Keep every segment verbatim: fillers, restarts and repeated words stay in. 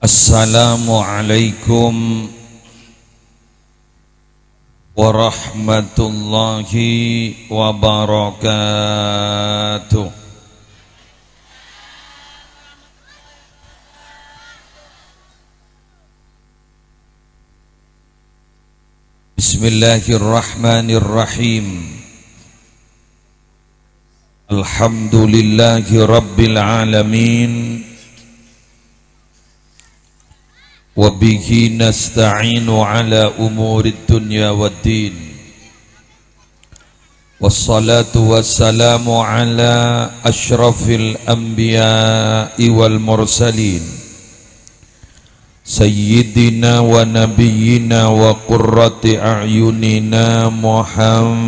Assalamualaikum warahmatullahi wabarakatuh. Bismillahirrahmanirrahim. Alhamdulillahi rabbil alamin. Wa bihi nasta'inu ala umurid dunya waddin. Wassalatu wassalamu ala asyrafil anbiya'i wal mursalin. Sayyidina wa nabiyyina wa qurrati a'yunina Muhammadin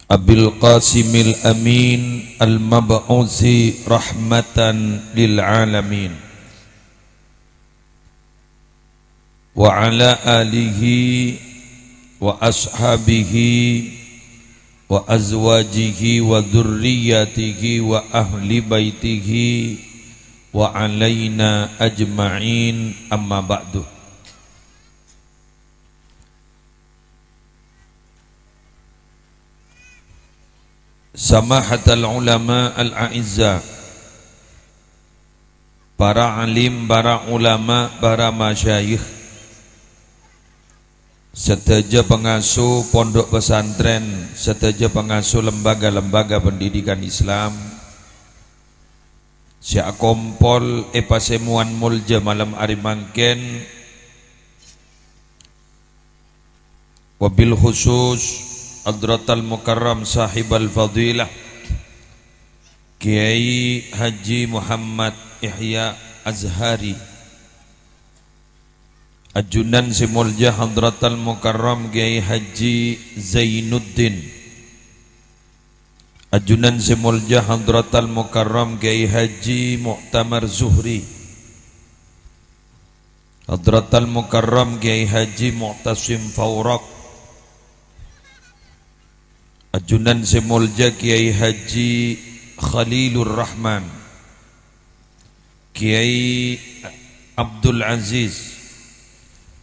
Abil Qasimil Amin al-mab'usi rahmatan lil alamin. Wa ala alihi wa ashabihi wa azwajihi wa dzurriyyatihi wa ahli baitihi wa alaina ajma'in, amma ba'du. Samahatal ulama al-a'izza, para alim, para ulama, para masyayikh, sadhâjâ pangasuh pondhuk pesantren, sadhâjâ pangasuh lembaga-lembaga pendidikan Islam sè akompol è pasemowan molja malem arè mangkèn, wabil khusus Hadratal Mukarram Sahibal Fadilah Kiai Haji Muhammad Yahya Azhari, ajunan sè molja Hadratal Mukarram Kiai Haji Zainuddin, ajunan sè molja Hadratal Mukarram Kiai Haji Mu'tamar Zuhri, Hadratal Mukarram Kiai Haji Mu'tasim Fauraq, ajunan sè molja Kiai Haji Khalilur Rahman, Kiai Abdul Aziz,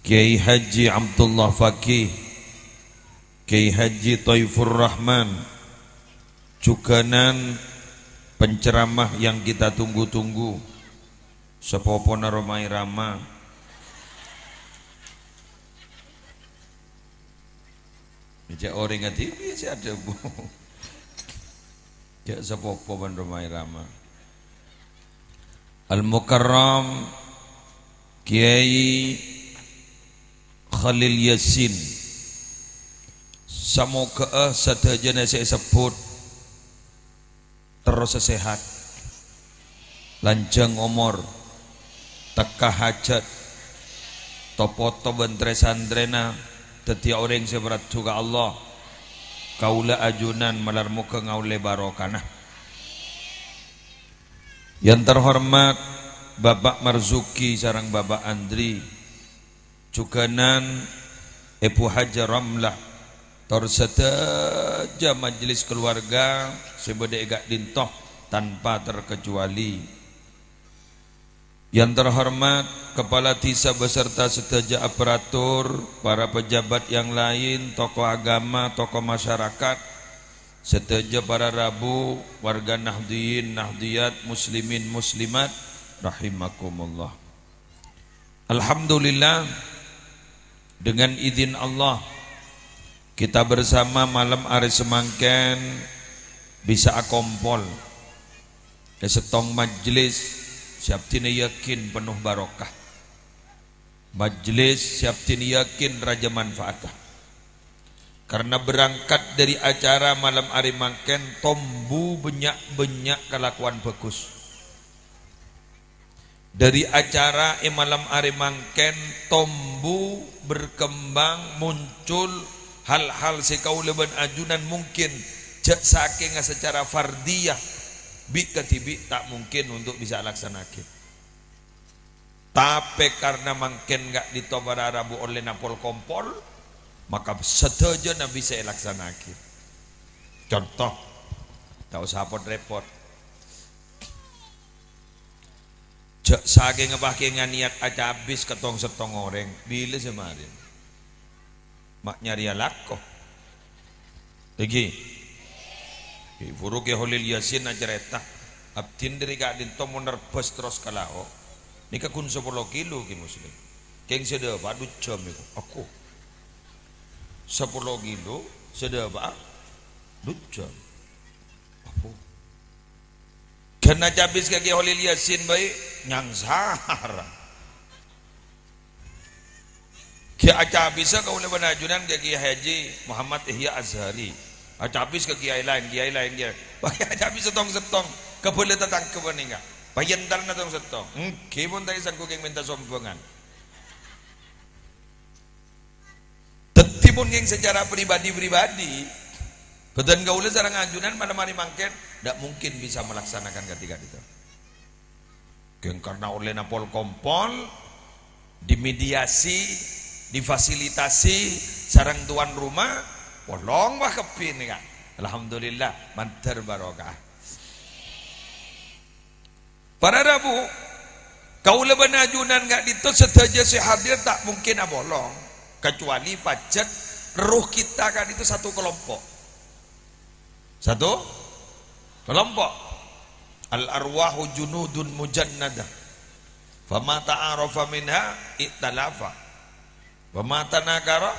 Kiai Haji Abdullah Fakih, Kiai Haji Thaifur Rahman, jhughânan penceramah yang kita tunggu-tunggu, sapopona Rhoma Irama. Jhâ' orèng kadhibi' sè adhâbu. Jhâ' sapopo bân Rhoma Irama. Al-Mukarram Kiai Khalil Yasin. Samoghâ'â sadhâjâna sè èsebbhut terros sehat, lanjhâng omor, tekka hajhât, to-poto bân trè-santrèna dhâddhiyâ orèng sè parajhu ka Allah. Kaulâ ajunan malar moghâ ngaollè barokana. Yang terhormat Bapak Marzuki sareng Bapak Andri, jhughânan Èbhu Hajah Ramlah, tor sadhâjâ majelis keluarga sè bâdâ è ka'dinto tanpa terkecuali. Yang terhormat Kepala Desa beserta sadhâjâ aparatur, para pejabat yang lain, tokoh agama, tokoh masyarakat, sadhâjâ para rabu, warga Nahdliyin, Nahdliyat, muslimin, muslimat, rahimakumullah. Alhamdulillah, dengan izin Allah, kita bersama malem arè samangkèn bisa akompol è sèttong majelis sè abdhina yakin penuh barokah. Majelis sè abdhina yakin rajâ manfaatta. Karena berangkat dari acara malem arè mangkèn tombu bânnya'-bânnya' kalakowan bhâghus. Dhâri acara è malem arè mangkèn tombu, berkembang, muncul hal-hal sè kaulâ bân ajunan mungkin jhâ' sakènga secara fardiyah bi' kadhibi' ta' mungkin untuk bisa alaksana'aghi. Tapè karna mangkèn ka'dinto para rabu ollèna pol-kompol, maka sadhâjâna bisa èlaksana'aghi. Conto, ta' osa pot-rèpot. Jhâ' sakènga pakèngan niyat acabis ka tong-settong orèng, bilâ sè marèna? Ma' nyarèya lako. Èngghi. Ghi' buru Kè Kholil Yasin acarèta, "Abdhina dâri ka'dinto mon nerbhâs terros ka lao', nèka ghun sapolo kilo, Kè Muslim. Kèng sè dâpa' du jhâm èko." Aku. Sapolo kilo sè dâpa'a du jhâm. Apo? Ghân acabis ka Kè Kholil Yasin bhâi nyangsara. Ghi' acabisa kaulâ bân ajunan ka Kè Haji Muhammad Ihya Azhari. Acabis ka kiai laèn, kiai laèn, kiai. Bhâi acabis settong-settong. Kabhâlâ tatangghâ panèka. Payentarna tong-settong. Èngghi pon ta' èsangghu kèng mènta sombhângan. Dhâddhi, mon ngèng secara pribadi-pribadi, bhâdhân kaulâ sareng ajunan malem arè mangkèn ta' mungkin bisa melaksanakan kadi-kadi itu. Kèng karna ollèna pol-kompol, dimediasi, difasilitasi sareng tuan rumah, polong wah kabbhi nèka. Alhamdulillah, mandhâr barokah. Para rabu, kaulâ bân ajunan ka'dinto sadhâjâ sè hadir ta' mungkin apolong, kecuali pajhât roh kita ka'dinto satu kelompok. Satu kelompok. "Al arwahu junudun mujannadah. Fama ta'arafa minha iktalafa. Fama tanakara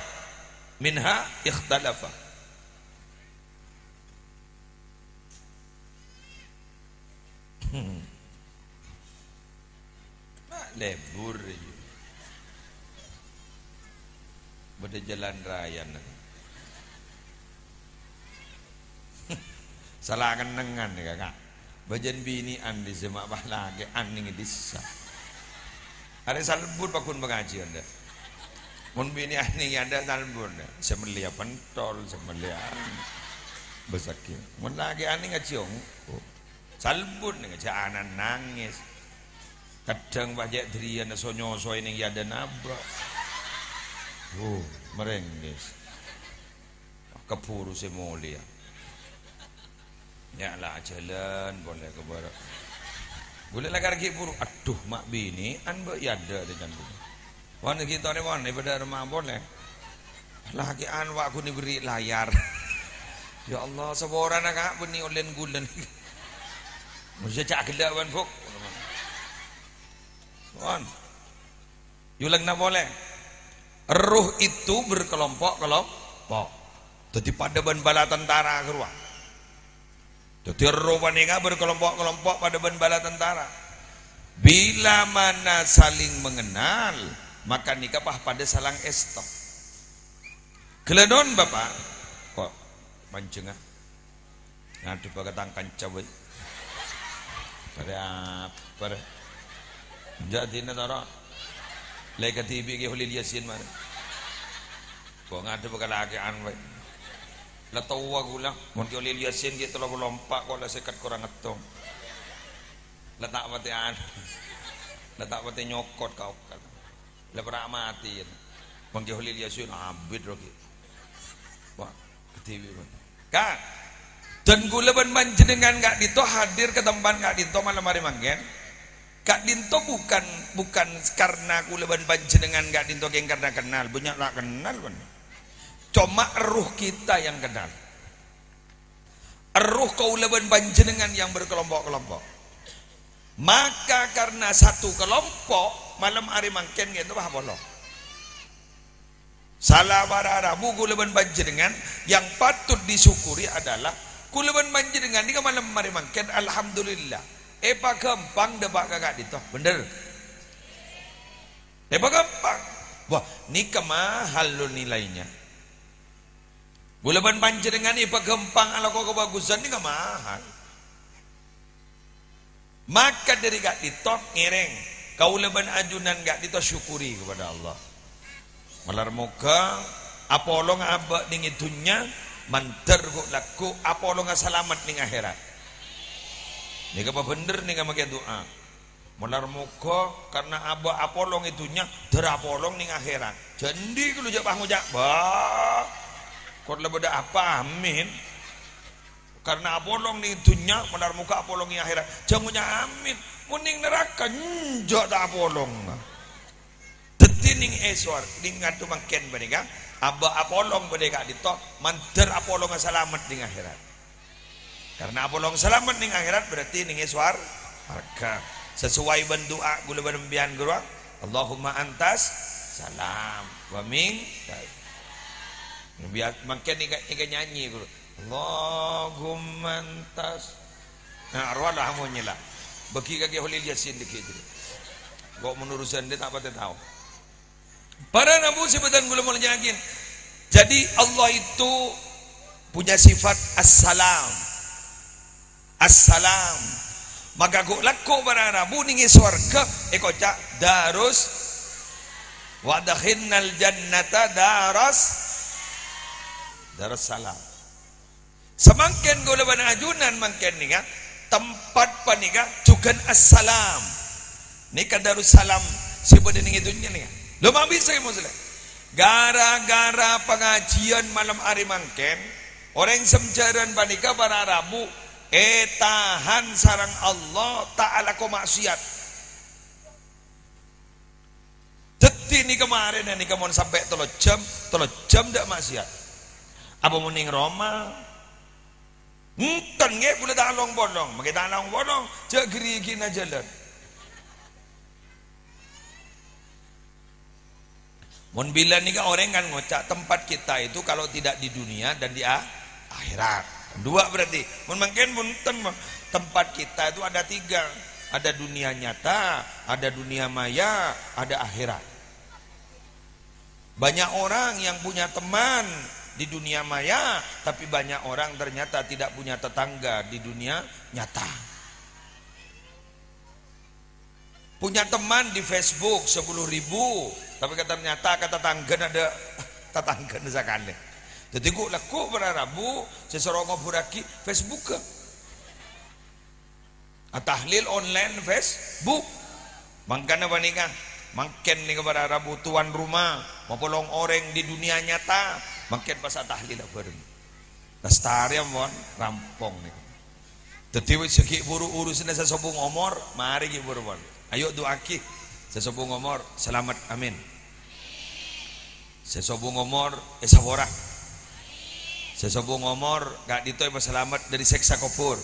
minha ikhtalafa." Hmm. Ma' lebur, iyâ. Bâdâ jalan raya, nèng. Sala kennengngan, nèng, Ka'. Bâjâna binè'an dissa', ma' pas lakè'an nèng è dissa'. Arè salbut paggun pangajiân, dâ. Mon binè'an nèng è adâ' salbut, dâ. Sè mellèya pentol, sè mellèya anu. Bâsaghi. Mon lakè'an nèng ngajhi ongghu. Salbut nèng jhâ' ana nangès. Kadhâng pas cè' dâriyâna so-nyosoè nèng è adâ'na abâ'. Wuh, marèngngès. Kabhuru sè molèya. Nya' la ajhâlân polè ka bârâ'. Ghulâ la karè ghi' buru. Adhu, ma' binè'an bâ' è adâ' rè can ghulâ. Wan ghi' torè wan, è bâdâ rèma polè. Lakè'an wa' ghun èberri' layar. Ya Allah, saporana, Ka', bânnè ollèna ghulâ. Mesti cè' ghellâ', wan, Bu'. Wan. Yulengna polè. Erroh itu berkelompok-kelompok. Dhâddhi padâ bân bala tentara ghâruwa. Dhâddhi erroh panèka berkelompok-kelompok padâ bân bala tentara. Bila mana saling mengenal, maka nèka pas padâ salang èsto. Ghellâ' non, Bapa'. Kok panjhângnga? Ngadhebbhâ ka tang kanca bhâi. Arè apa rè? Jhâ' dina toro'. La èkadhibi' Kè Kholil Yasin marè. Kok ngadhebbhâ ka lakè'an bhâi. La towa ghulâ, mon Kè Kholil Yasin ghi' tello polo empa' kok la sèket korang sèttong. La ta' patè anu. La ta' patè nyokot ka okkal. La pèra' matè, yâ. Mon Kè Kholil Yasin abit rogi. Wah, kadhibi', Bang. Ka', dân kaulâ bân panjhennengngan ka'dinto hadir ka tempat ka'dinto malem arè mangkèn. Ka'dinto bukan, bukan karna kaulâ bân panjhennengngan ka'dinto kèng karna kennal, bânnya' ta' kennal, bân. Coma erroh kita yang kenal. Erroh kaulâ bân panjhennengngan yang berkelompok-kelompok. Maka karna satu kelompok, malem arè mangkèn ka'dinto pas apolong. Sala para rabu kaulâ bân panjhennengngan yang patut disyukuri adalah kaulâ bân panjhennengngan nèka malem arè mangkèn, alhamdulillah, èpaghâmpang dâpa' ka ka'dinto. Bhender? Èpaghâmpang. Wah, nèka mahal lo nilainya. Kaulâ bân panjhennengngan èpaghâmpang alako kabhâghusân nèka mahal. Maka dâri ka'dinto ngèrèng, kaulâ bân ajunan ka'dinto syukuri kepada Allah. Malar moghâ apolong abâ' nèng è dhunnya, mandhâr ghu'-lagghu' apolonga salamet nèng akhèrat. Nèka pabhender nèka makè du'a. Malar moghâ karna abâ' apolong è dhunnya, dhâr apolong nèng akhèrat. Jhâ' andi' ghâllu jhâ' pas ngoca', "Bâh, kor la bâdâ apa, amin." Karna apolong neng dhunnya, malar moghâ apolong è akhèrat. Jhâ' ngoca' amin. Mon neng naraka, enjâ' ta' apolong. Dhâddhi neng è sowar-, neng adhu mangkèn panèka, abâ' apolong bâdâ è ka'dinto, mandhâr apolongnga salamet neng akhèrat. Karna apolong salamet neng akhèrat berarti neng è sowar-, warga. Sesuai bân du'a ghulâ bân sampèyan, ghuru. Allahumma antas salam wa mink. Biar mangkèn nèka, nèka nyanyi, ghuru. Allahumma antas. Nah, rowa lah, amonye lah. Bagi ka Kè Kholil Yasin dikit. Kok menurusan dia tak patè tahu. Para rabu sè bhâdhân ghulâ molja'aghi. Jadi, Allah itu punya sifat As-Salam. As-Salam. Maka ghu'-, lagghu' para rabu neng è sowarghâ èkoca' Darus, "Wa adkhilnal jannata Daras, Darus Salam." Samangkèn ghulâ bân ajunan mangkèn nèka, tempat panèka jhughân Assalam. Nèka Darussalam sè bâdâ neng è dhunnya nèka. Lho, ma' bisa, Kè Muslim? Gara-gara pangajiân malem arè mangkèn, orèng Samjhârân panèka para rabu ètahan sareng Allah ta' alako ma'siyat. Dhâddhi nèka marèna nèka mon sampè' tello jam, tello jam dâ' ma'siyat. Apa mon neng roma? Enten, ngghi, bulâ ta' long-polong. Mangkè ta' long-polong, jhâ' ghârigina jhâlân. Mon bilân nèka orèng kan ngoca', tempat kita itu kalau tidak di dunia dan di a-, akhirat. Dua berarti. Mon mangkèn bhunten, mon. Tempat kita itu ada tiga. Ada dunia nyata, ada dunia maya, ada akhirat. Banyak orang yang punya teman di dunia maya, tapi banyak orang ternyata tidak punya tetangga di dunia nyata. Punya teman di Facebook sepuluh ribu, tapi ternyata ka tatanggana dâ', tatanggana sakalè. Dhâddhi ghu'-, lagghu' para rabu sè soro ngobhurraghi Facebook. Atahlil online Facebook. Mangkana panèka, mangkèn nèka para rabu tuan rumah, mapolong orèng di dunia nyata, mangkèn pas atahlil bhâreng. Lastarè, ampon, rampong nèka. Dhâddhi, wis ghi' buru urusanna sè sobung omor, marè ghi' buru, pon. Ayo du'aaghi sè sobung omor, salamet, amin. Sè sobung omor èsapora. Sè sobung omor ka'dinto èpasalamet dâri sèksa kobhur.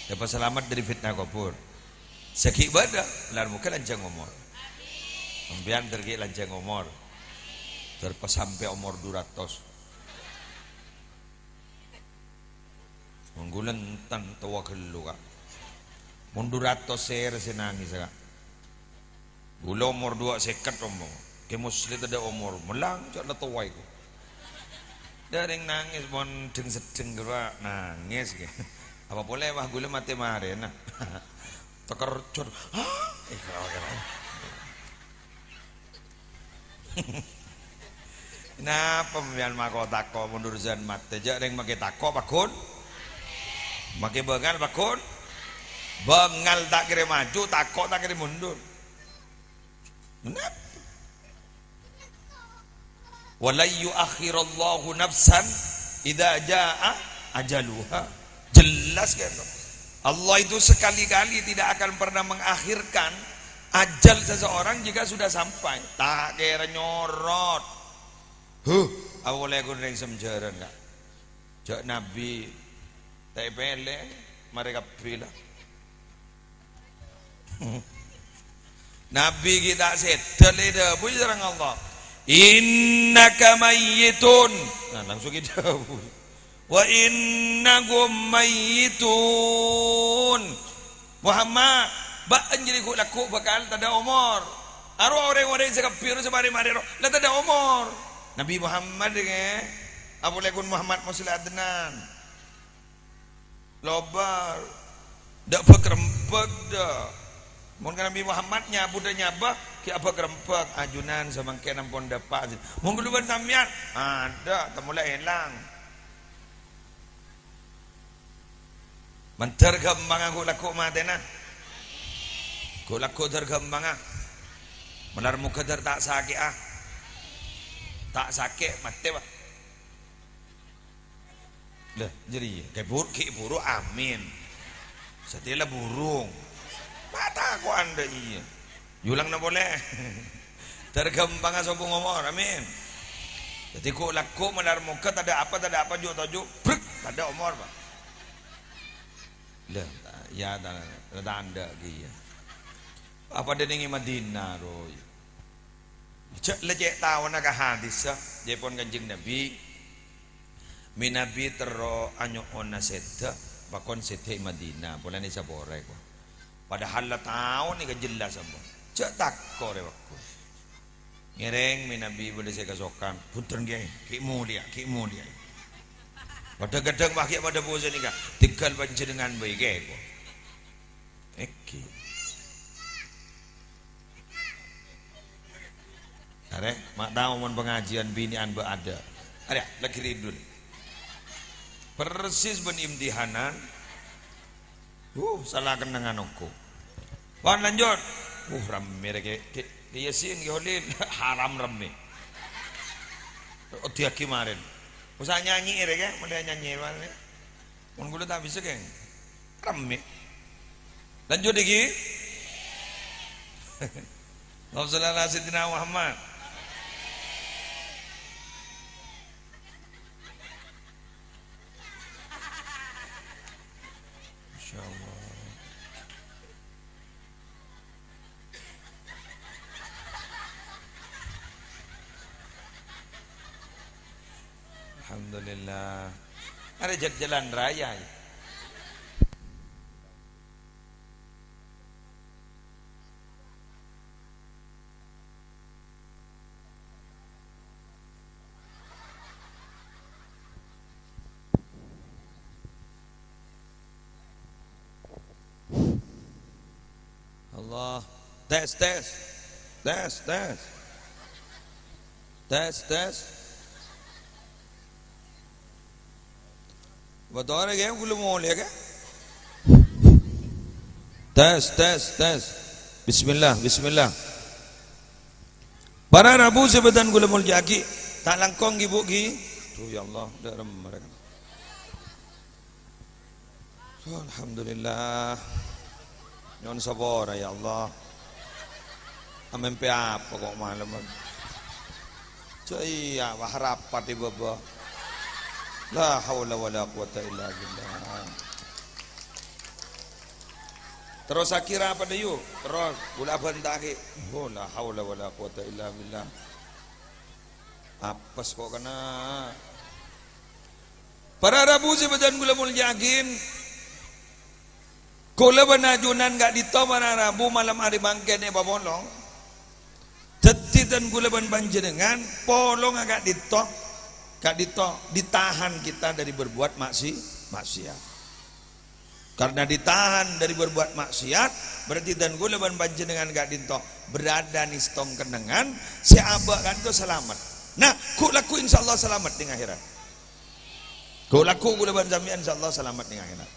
Èpasalamet dâri fitnah kobhur. Sè ghi' bâdâ, lar moghâ lanjhâng omor. Sampèyan dâr ghi' lanjhâng omor. Dâr pas sampè' omor du ratos. Mon ghulâ enten towa ghâllu, Ka'. Mon du ratos sèra sè nangès, Ka'. Ghulâ omor duwâ' sèket, ompama. Kè Muslim tadâ' omor, mellang, cè' la towa iku. Dâ' rèng nangès, mon dheng-seddheng ghâruwa nangès, kè. Apa polè, wah, ghulâ matè marèna. Takerjhut. Hah? Eh, kira-kira. Napa sampèyan mako-tako mon urusan matè? Jhâ' rèng makè tako' pagghun. Makè bângal pagghun. Bângal ta' kèra maju, tako' ta' kèra mundur. Napa? "Wa lan yu'akhirallahu nafsan idza jaa ajaluha." Jelas kan? Allah itu sekali-kali tidak akan pernah mengakhirkan ajal seseorang jika sudah sampai. Ta' kèra nyorot. Huh, apa polè ghun rèng Samjhârân, Ka'? Jhâ' Nabi ta' èpèlè, marè kabbhi la. Nabi ghi' ta' sèdhâ lè èdhâbu sareng Allah, "Innaka mayyitun." Nah, langsung èdhâbu, "Wa innahum mayyitun." Muhammad, bâ'na jârèya ghu'-, lagghu' bhâkal tadâ' omor. Arowa orèng-orèng sè kabbhi rowa sè marè-marè rowa, la tadâ' omor. Nabi Muhammad, ngghi. Apa polè ghun Muhammad Musleh Adnan. Lobâr. Dâ' bâk-rembâk, dâ'. Mon ka Nabi Muhammad nyabudhâ nyabâ, ghi' abâk-rembâk. Ajunan samangkèn ampon dâpa'. Mon ghulâ bân sampèyan, adâ', ta' molè èlang. Mandhâr ghâmpangnga ghu'-, lagghu' matèna. Ghu'-, lagghu' dhâr ghâmpangnga. Malar moghâ dhâr ta' sakè'a. Ta' sakè', matè, Pak. Lah, jârèya. Ghi' bur-, ghi' buru, amin. Satèya la burung. Ma' tako' andâ' iyâ. Yulangna polè. Dâr ghâmpangnga sobung omor, amin. Dhâddhi ghu'-lagghu' malar moghâ tadâ' apa, tadâ' apa, ju'-toju', brek, tadâ' omor, Pak. Lah, iyâ, ta-, tandhâ' kèya. Apa dâ' nèng è Madinah, roy? Jhâ' la cè' taona ka hadissa, jâèpon Kanjeng Nabi. Mè' Nabi terro anyo'ona sèdhâ, pakon sèdhâ è Madinah, polana è saporè, ko. Padahal la tao nèka jelas ampon. Jhâ' tako' rè, bâkto. Ngèrèng mè' Nabi bâdâ sè kasokan. "Bhunten, Kè, ghi' molèya, ghi' molèya." Kadhâng-kadhâng, wah, ghi' padâ bhâsa nèka. "Tèngghâl panjhennengngan bhâi, Kè," ko. Èngghi. Arè, ma' tao mon pangajiân binè'an bâ' adâ'. Arè, laghi rindu. Persis bân imtihanan. Uh, sala kennengngan ongghu. Wan, lanjut. Uh, rammè rè, Kè, Kè, Kè Yasin, Kè Holil. Haram rammè. Odiyâghi marèn. Usa nyanyè rè, Kè, mending nyanyè marèn. Mon kaulâ ta' bisa, Kè. Rammè. Lanjut, iki. Allahumma shalli ala Sayyidina Muhammad. Masya Allah. Alhamdulillah. Arè jhât-jhâlan raya, yâ. Allah. Tes, tes. Tes, tes. Tes, tes. Bâto arè, Kè, kaulâ molèya, Kè. Tes, tes, tes. Bismillah, bismillah. Para rabu sè bâdhân kaulâ molja'aghi, ta' langkong, ghi, Bu, ghi. Duh, ya Allah, dâ' remma rè. Alhamdulillah. Nyo'on sapora, ya Allah. Amèmpè apa ko' malem? Jâ iyâ, wah, rapat è bâbâ. La haula wala quwata illa billah. Terros akhir apa, Dayu? Terros, kaulâ abhânta'aghi. Oh, la haula wala quwata illa billah. Apes ko' kèna. Para rabu sè bâdhân kaulâ molja'aghi, kaulâ bân ajunan ka'dinto para rabu malem arè mangkèn èpapolong. Dhâddhi dhân kaulâ bân panjhennengngan polonga ka'dinto, ka'dinto ditahan kita dari berbuat maksi-, maksiat. Karena ditahan dari berbuat maksiat, berarti dhân kaulâ bân panjhennengngan ka'dinto berada nèstong kennengngan, sè abâ' ka'dinto salamet. Nah, ghu'-lagghu' insyaallah salamet nèng akhèrat. Ghu'-lagghu' kaulâ bân sampèyan insyaallah salamet nèng akhèrat.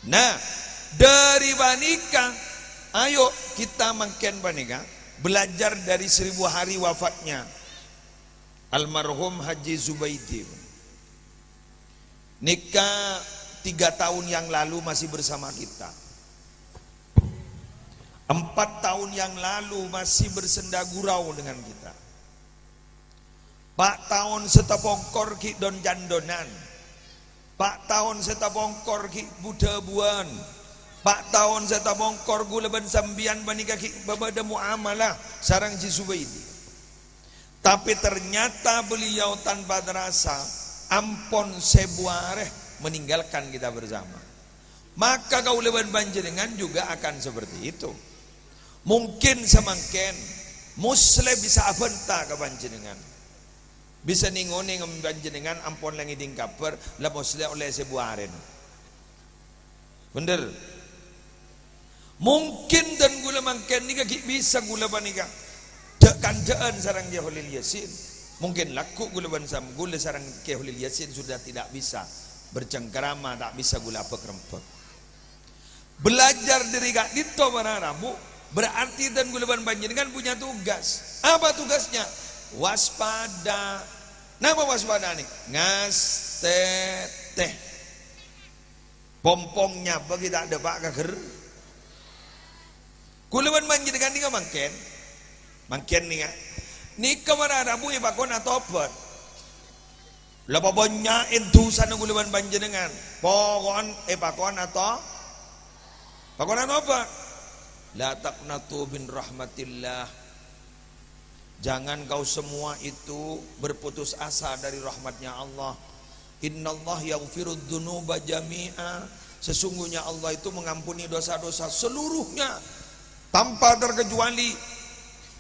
Nah, dari panèka, ayo kita mangkèn panèka belajar dari seribu hari wafatnya almarhum Haji Zubaidi. Nèka tiga tahun yang lalu masih bersama kita. Empat tahun yang lalu masih bersenda gurau dengan kita. Pa' taon sè tapongkor ghi' don-candonan. Pa' taon sè tapongkor ghi' bu-dhâbuwân. Pa' taon sè tapongkor kaulâ bân sampèyan panèka ghi' bâbâdhâ muamalah sareng Haji Zubaidi. Tapi ternyata beliau tanpa terasa ampon sèbu arè meninggalkan kita bersama. Maka kaulâ bân panjhennengngan juga akan seperti itu. Mungkin samangkèn Musleh bisa abhânta ka panjhennengngan. Bisa nèng-onèng panjhennengngan ampon la ngèdhing kabhâr, la Musleh ollè sèbu arèna. Bhender. Mungkin dhân kaulâ mangkèn nèka ghi' bisa kaulâ panèka dhâ'-kandhâ'ân sareng Kè Holil Yasin. Mungkin lagghu' kaulâ bân sam-, kaulâ sareng Kè Holil Yasin sudah tidak bisa bercengkerama, ta' bisa kaulâ abhâk-rembhâk. Belajar dâri ka'dinto para rabu, berarti dhân kaulâ bân panjhennengngan punya tugas. Apa tugasnya? Waspada. Napa waspadana? Ngastèt. Pompong nyabâ ghi' ta' dâpa' ka ghâr-, Kaulâ bân panjhennengngan nèka mangkèn. Mangkèn nèka. Nèka para rabu èpakon atobhât. La pabânnya'è dhusana kaulâ bân panjhennengngan. Poko'en èpakon ato-, pakon atobhât. "La taqnatu min rahmatillah." Jangan kau semua itu berputus asa dari rahmatnya Allah. "Innallaha yaghfiru dzunuba jami'a." Sesungguhnya Allah itu mengampuni dosa-dosa seluruhnya tanpa terkecuali.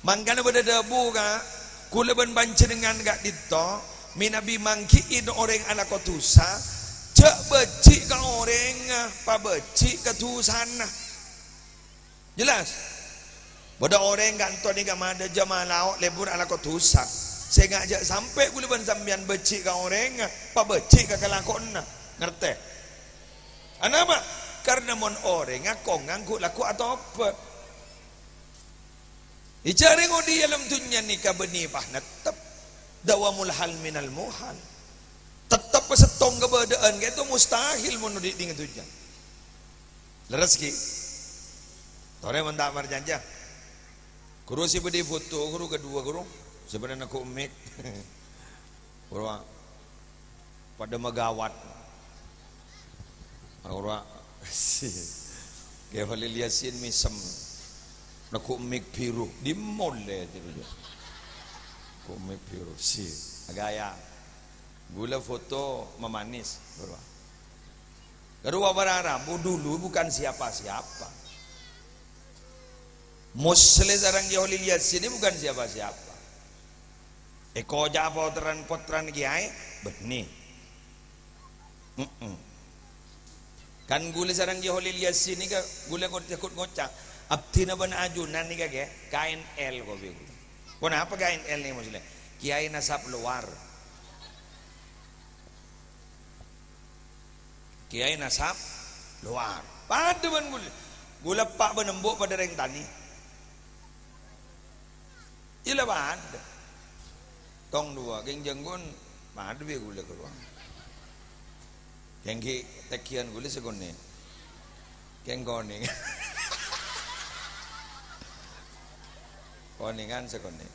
Mangkana bâdâ dhâbu, ka-, kaulâ bân panjhennengngan ka'dinto, mènabi manggi'i orèng alako dhusa, jhâ' bâjhi' ka orèngnga, pabâjhi' ka dhusana. Jelas? Bâdâ orèng ka'dinto nèka madâjâ malao lebur alako dhusa. Sènga' jhâ' sampè' kaulâ bân sampèyan bâjhi' ka orèngnga, pabâjhi' ka kalakowanna. Ngartè? Anapa? Karna mon orèngnga kong ngangghu lagghu atobhât. Ècarè ngodhi è alam dhunnya nèka bânnè pas nettep. Dawamul hal minal muhal. Tettep settong kabâdâ'ân, ka'dinto mustahil mon odi' è dhunnya. Lerres, ghi? Torè mon ta' parcajâ. Ghuru sè bâdâ foto, ghuru kaduwâ, ghuru. Sè bâdâ neggu' mik. Ghuru, a-, padâ magawat. Ghuru, a-, si. Kè Kholil Yasin mèsem. Neggu' mik bhiru. Dimolè, gitu. Neggu' mik bhiru. Si. Agaya. Ghulâ foto mamanis. Ghuru, a-, Ghâruwa para rabu dulu bukan siapa-siapa. Musleh sareng Kè Kholil Yasin ini bukan siapa-siapa. Èkoca' pottrana, pottrana kèyaè, bânnè. Mm-mm. Kan ghulâ sareng Kè Kholil Yasin nèka ghulâ ko-, tekot ngoca', "Abdhina bân ajunan nèka, Kè, K N L kopi." Ponapa K N L nèka, Musleh? Kiai nasab lowar. Kiai nasab lowar. Padâ bân ghulâ. Ghulâ eppa' bân embu' padâ rèng tanè. Iyâ la padâ. Tong duwâ', kèng jhângghun padâ bi' ghulâ ka ruang. Kèng ghi' tègghiyân ghulâ sakonè'. Kèng konèng. Konèngan sakonè'.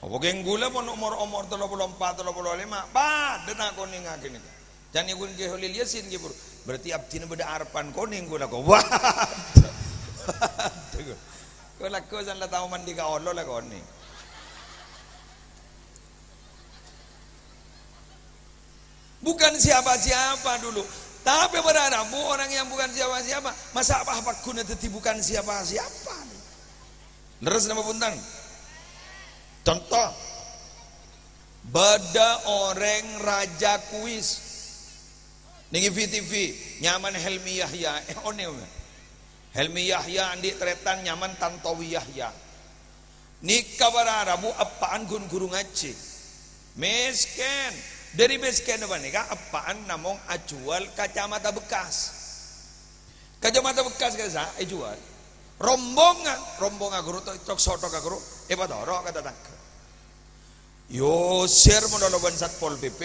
Apa kèng ghulâ mon omor-omor tello polo empa', tello polo lèma', padâ ta' konèngnga ghânèka. Can èghun Kè Kholil Yasin, ghi, Bro. Berarti abdhina bâdâ arebbhân konèng ghulâ, ko. Wah. Ko lagghu san la tao mandi ka Allah la konèng. Bukan siapa-siapa dulu. Tapè para rabu orang yang bukan siapa-siapa, masa' pas pagghuna dhâddhi bukan siapa-siapa? Lerres napa bhunten? Conto, bâdâ orèng raja kuis nèng F T V, nyamana Helmi Yahya. Eh, onèng, Helmi Yahya andi' tarètan nyamana Tantowi Yahya. Nèka para rabu eppa'an ghun ghuru ngajhi. Mèskèn. Dâri mèskènna panèka eppa'an namong ajhuwâl kacamata bekas. Kacamata bekas ka'issa' èjhuwâl. Rombongnga, rombongnga ghuru to-, cok-sotoka ghuru, èpatoro' ka tatangghâ. Èusèr malolo bân Satpol P P.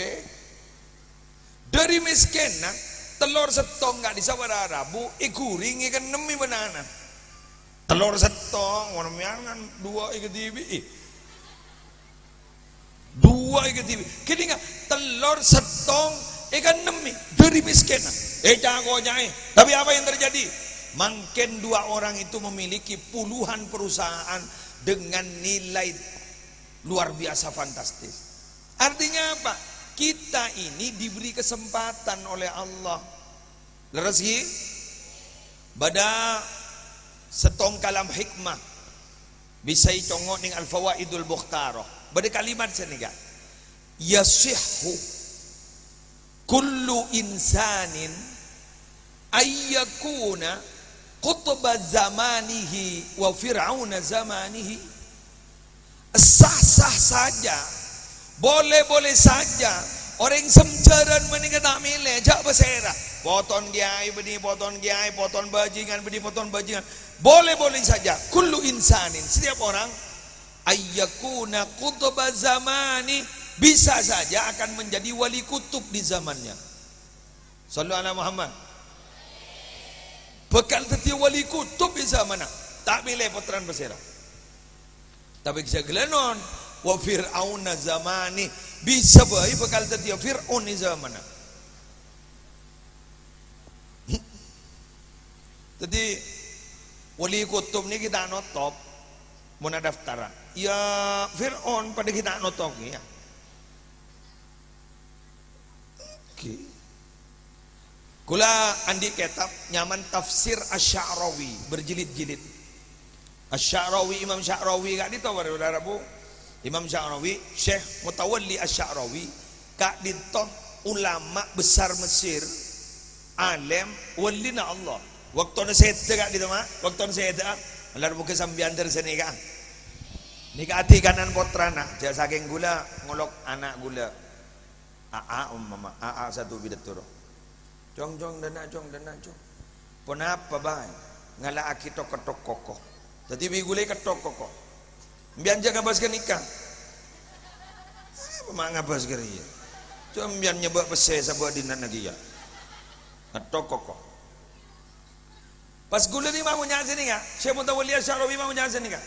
Dâri mèskènna, tellor sèttong ka'dissa' para rabu èghuring èkennemmè bân ana'. Tellor sèttong, mon mèyan kan duwâ' èkadhibi'i. Duwâ' èkadhibi'. Kènènga tellor sèttong èkennemmè dâri mèskènna. Èca-koca'è. Tapi apa yang terjadi? Mangkèn dua orang itu memiliki puluhan perusahaan dengan nilai luar biasa fantastis. Artinya apa? Kita ini diberi kesempatan oleh Allah. Lerres, ghi? Bâdâ sèttong kalam hikmah bisa ècongngo' nèng Al-Fawaidul Mukhtarah. Bâdâ kalimat sanèka, "Yasihhu kullu insanin ayyakuna qutba zamanihi wa fir'auna zamanihi." Sah-sah saja, boleh-boleh saja. Orèng sambhârân panèka ta' mèlè, jhâ' pasèra. Poton kèyaè bânnè poton kèyaè, poton bajingan bânnè poton bajingan. Boleh-boleh saja. Kullu insanin, setiap orang, ayyakuna qutba zamani, bisa saja akan menjadi wali kutub di zamannya. Shallu ala Muhammad. Bhâkal dhâddhiyâ wali kutub è zamanna. Ta' mèlè pottrana pasèra. Tapè jhâ' ghellâ' non. Wa Fir'auna zamani. Bisa bhâi bhâkal dhâddhiyâ Fir'aun è zamanna. Dhâddhi, wali kutub nèka ghi' ta' notop. Mon adaftaran. Ya, Fir'aun padâ ghi' ta' notop, ya. Oke. Kaulâ andi' kètab nyamana Tafsir Asy-Sya'rawi, berjilid-jilid. Asy-Sya'rawi, Imam Sya'rawi ka'dinto, para-, para rabu. Imam Sya'rawi, Syekh Mutawalli Asy-Sya'rawi, ka'dinto ulama besar Mesir, alim, walina Allah. Bâktona sèdhâ ka'dinto, Ma', bâktona sèdhâ. Malar moghâ sampèyan dâr sanèka. Nèka adikanan pottrana, jhâ' sakèng ghulâ ngolok ana' ghulâ. Aa, umpama, aa satu pidato, ro. Cong, cong, dânna', cong, dânna', cong. Ponapa bhâi? Ngala'aghi tok-kettok koko. Dhâddhi bi' ghulâ kettok koko. Sampèyan jhâ' ngabâs ghânèka. Apa ma' ngabâs ghâriyâ? Sampèyan nyèbâ' pèssè sabâ' dinna' kèya. Kettok koko. Pas ghulâ nèka ma' ngonya' sanèka, Syekh Mutawalli Asy-Sya'rawi ma' ngonya' sanèka.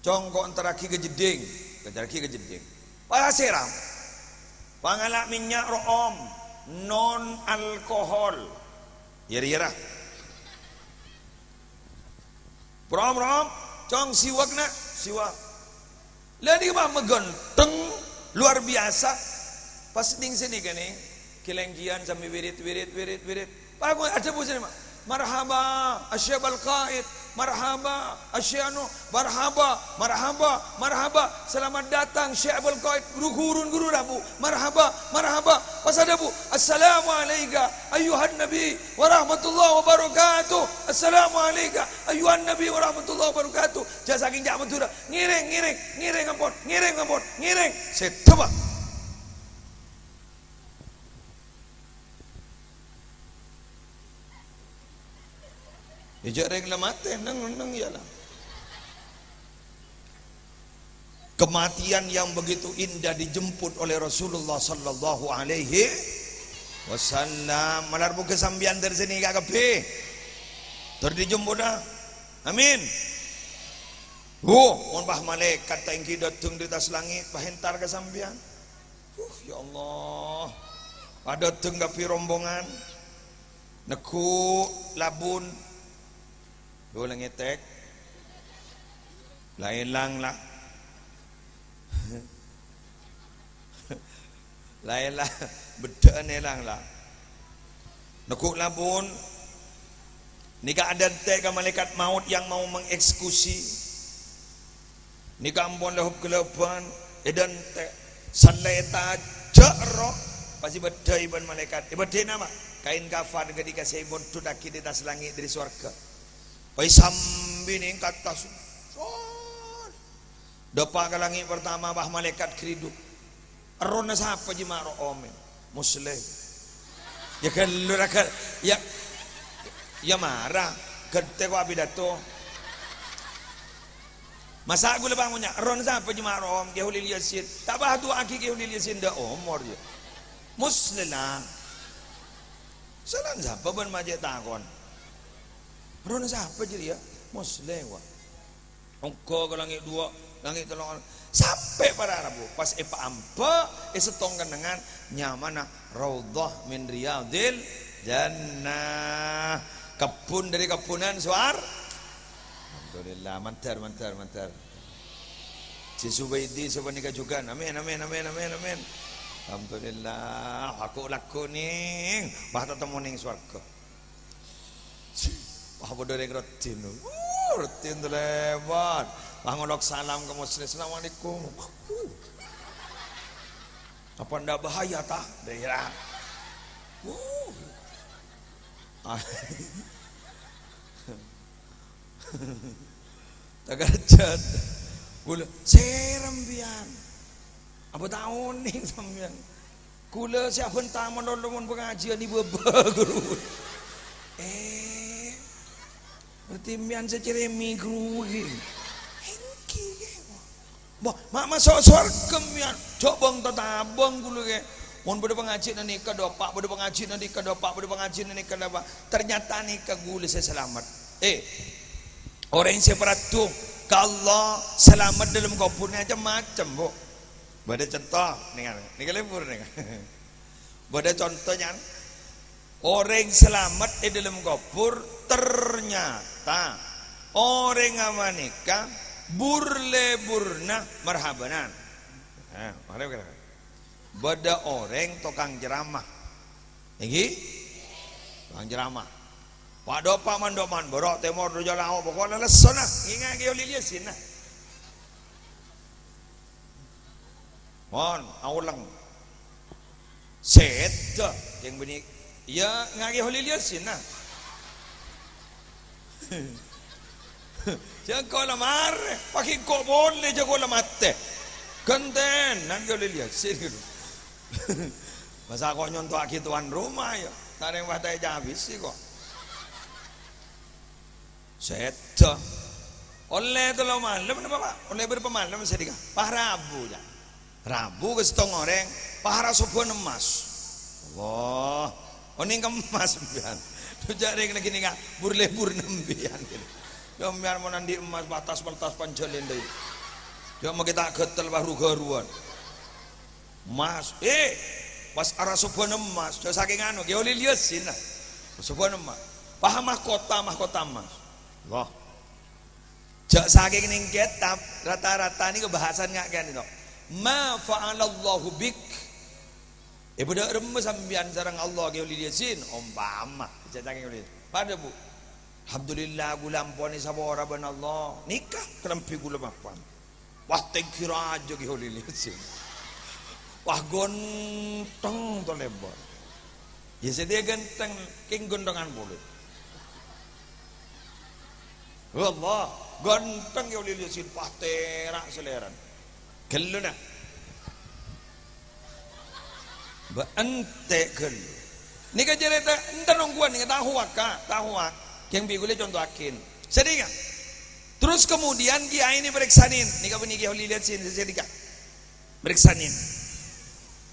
Cong, ko' èntarraghi ka jeddhing. Èntarraghi ka jeddhing. Pasèra? Pangala' mènnya' ro'om non alkohol. Yâ-, yâ, ra. Rom, rom. Cong, siwak, na'. Siwak. La nèka, Pak, maghânteng, luar biasa. Pas nèng sanèka, nèng. Ghâlângghiyân sambi wirid, wirid, wirid, wirid. Pas adhâbu sanèka, "Marhaba, Asy-Syaibal Qaid. Marhaba, Asy-Syaikh anu. Marhaba, marhaba, marhaba. Selamat datang, Syaibal Qaid. Guru, guru, guru rabu. Marhaba, marhaba." Pas adhâbu, "Assalamu alaika ayyuhan nabi wa rahmatullahi wa barakatuh. Assalamu alaika ayyuhan nabi wa rahmatullahi wa barakatuh." Jhâ' sakèng jhâ' Madhurâ. Ngèrèng, ngèrèng, ngèrèng ampon, ngèrèng ampon, ngèrèng. Sèdhâ, Pak. Iyâ, jhâ' rèng la matè, neng-enneng, iyâ, la. Kematian yang begitu indah dijemput oleh Rasulullah sallallahu alaihi wasallam. Malar moghâ sampèyan dâr sanèka kabbhi. Terus dijemput, ah. Amin. Wuh, mon bâh malaèkat ta' ènggi dâteng dâri attas langngè', bâh entar ka sampèyan. Uh, ya Allah. Padâteng kabbhi rombongan. Neggu' labun. Lo, la ngètèk. La èlang, la. La èlang. Beddhâ'ân èlang, la. Neggu' labun. Nèka adântè' ka malaikat maut yang mau mengeksekusi. Nèka ampon la hop-ghâlâbân, èdântè', sallè ètajâ' ro, pas èbâddhâi bân malaèkat. Èbâddhâi napa? Kaèn kafan ghânèka sè èmondhuttaghi dâri attas langngè' dâri sowarghâ. Pas èsambi nèng ka attas. Sor. Dâpa' ka langngè' partama, bâh malaèkat ghâridhu. Errohna sapa jiyâ ma' ro'om? Musleh. Yâ ghâllu ra ghâl-, yâ, yâ mara. Ghântè ko' apidato. Masa' ghulâ bângonya, errohna sapa jiyâ ma' ro'om? Kè Kholil Yasin. Ta' bâ adu'aaghi Kè Kholil Yasin, dâ' omor, yâ. Musleh la. Salan sapa bân ma' cè' takon? Errohna sapa jârèya? Musleh, wa. Ongghâ ka langngè' duwâ', langngè' tello', sampè' para rabu. Pas èpaambâ', è sèttong kennengngan, nyamana Raudhah min Riyadhil Jannah. Kebbhun dâri kebbhunan sowar-, Alhamdulillah, mandhâr, mandhâr, mandhâr. Sè Zubaidi sapanèka jhughân. Amin, amin, amin, amin, amin. Alhamdulillah, aku lagghu nèng. Wah, tatemmo nèng sowarghâ. Wah, padâ rèng raddhin. Wuh, raddhin talèbât. Wah, ngolok salam ka Musleh. "Assalamualaikum." Wuh. Apa ndak bahaya, ta? Dâ' iyâ. Wuh. Ah. Takerjhât. Ghulâ, "Sèra sampèyan? Apa ta' onèng sampèyan? Ghulâ sè abhânta malolo mon pangajiyân è bâbâ, ghuru." Eh, berarti sampèyan sè cerèmè, ghuru, ghi? Èngghi, ghi. Wah, ma' maso' sowarghâ sampèyan. Jhâ' bâng-tatabâng ghulâ, ghi. Mon bâdâ pangajiyânna nèka dâpa', bâdâ pangajiyânna nèka dâpa', bâdâ pangajiyânna nèka dâpa', ternyata nèka ghulâ sè salamet. Eh, orèng sè paraddhu ka Allah salamet dâlem kobhur nè macem-macem, Bu. Bâdâ conto, nèng, nèng lebur nèng. Bâdâ conto, nyan. Orèng salamet è dâlem kobhur, ternyata orèng ghânèka bur-leburna marhabanan. Nah, mare kira. Bâdâ orèng tokang ceramah. Èngghi? Tokang ceramah. Padâ pa' mandhâ' man bârâ' tèmor dâjâ lao' pokok lessona. Ngènga'è Kè Holil Yasin, nah. Mon, aolèng. Sèdhâ, kèng bânnè. Iyâ, ngènga'è Kè Holil Yasin, nah. Jhâ' engko' la marè, paghi' engko' polè, jhâ' engko' la matè. Ghântènan Kè Holil Yasin, gitu. Masa' ko' nyontowaghi tuan rumah, yâ? Tarèng patè cabisi, ko'. Sèdhâ. Ollè tello malem, napa, Pak? Ollè bârâmpa malem, sè dhika? Pas Rabu, yâ. Rabu ka sèttong orèng, pahara sobbhâna emmas. Allah. Onèng kemmas sampèyan. Dhu jhâ' rèng nèka bur-leburna sampèyan. Sampèyan mon andi' emmas, patas-peltas panjhâlèn dâi. Jhâ' makè ta' ghâtel, pas ru-ghâruwân. Emmas, eh, pas ara sobbhâna emmas, jhâ' sakèng anu, Kè Holil Yasin, nah. Sobbhâna emmas. Paham mahkota, mahkota emmas. Allah. Jhâ' sakèng nèng kètab, rata-rata nèko bahasan nga' kènè, to. "Ma fa'alallahu bik?" Èpadhâ' remma sampèyan sareng Allah, Kè Holil Yasin? Ompama, jhâ' sakèng Holil. Padâ, Bu. "Alhamdulillah, ghulâ ampon èsapora bân Allah. Nèka kalambhi ghulâ mapan." Wah, tèngghi rajâ Kè Holil Yasin. Wah, ghântheng to lèbâr. Yâ, sè dhiyâ ghântheng, kèng ghânthengan polè. Wallah, ghântheng Kè Holil Yasin, pas tèra' salèrana. Ghâllu, nah. Bâ' entè' ghâllu. Nèka carèta enten ongghuwân nèka, tahu, Ka', tahu, Ka'. Kèng bi' ghulâ contowaghin. Sè dhika. Terus kemudian kiai nè parèksanè. Nèka bânnè Kè Holil Yasin, sè dhika. Parèksanè.